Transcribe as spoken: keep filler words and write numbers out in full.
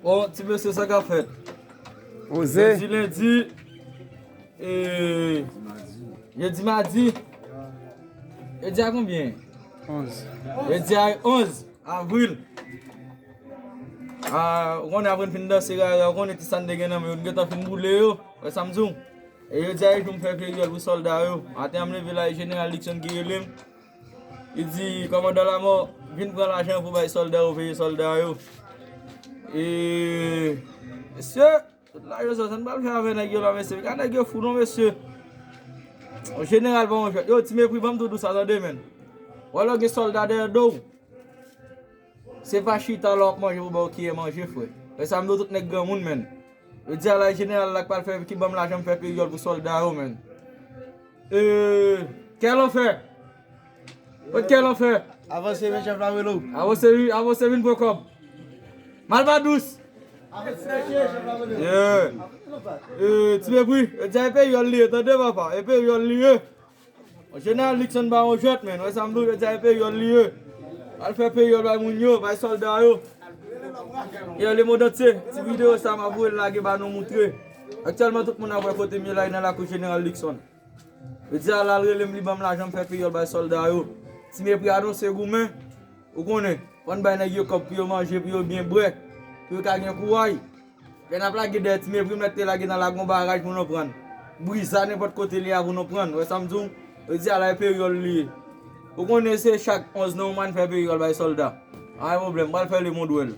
Bon, ti mesye, sa k ap fèt? Jodi lendi, e, jodi madi, jodi a konbyen? Jodi a onz avril. Ah, ou konnen, apre n fin danse rara, ou konnen ti sa n te gen nan men yo, n gentan fin boule yo. Wè sa m di w? E jodi a e jou m fè peryòl pou sòlda yo. Maten an m leve la, e Jeneral Luckson ki rele m. Li di, "Kòmandan Lamò, vin pran lajan pou bay sòlda yo, peye sòlda yo." E, mesye, tout lajan sa, sa n pral fè avè nèg yo la, mesye? Gad nèg yo fou non, mesye. Yon jeneral pa yon jwèt. Yo, Ti Mepri, ban m tou dou sa, tande, menn. Wè lè w gen sòlda dèyè do w. Se pa chita la w ap manje pou ba w kiyè manje, frè. Lè sa m di w tout nèg granmoun, menn. Yo di a la, jeneral la k pral fè, ki ban m lajan m fè peryòl pou sòlda yo, menn. E, kè lanfè. Kot kè lanfè? Avanse, men chèf la rele w. Avanse, wi, avanse, vin pran kòb. Malpadous. Avanse, chèf la rele w. Yeah. E, Ti Mepri, yo di a e peryòl li ye, tande, papa, e peryòl li ye. Jeneral Luckson pa yon jwèt, menn. Wè sa m di w, yo di a e peryòl li ye. Al fè peryòl bay moun yo, bay sòlda yo. Yo, lemonn antye, ti videyo sa m ap voye lage ba nou moutre. Aktyèlman, tout moun ap wè kote m ye la, e nan lakou Jeneral Luckson. Yo di a la l rele m, li ban m lajan m fè peryòl bay sòlda yo. Ti Mepri anonse goumen. Ou konnen, fò n bay nèg yo kòb pou yo manje, pou yo byen bwè, pou yo ka gen kouray. Lè n ap lage dèyè Ti Mepri, m mèt te lage nan Lagon Baraj pou nou pran. Briza nenpòt kote li a pou nou pran. Wè sa m di w? Yo di a la e peryòl li ye. Ou konnen se chak onz novanm n fè peryòl bay sòlda. Pa gen pwoblèm, m pral fè lemonn wè l.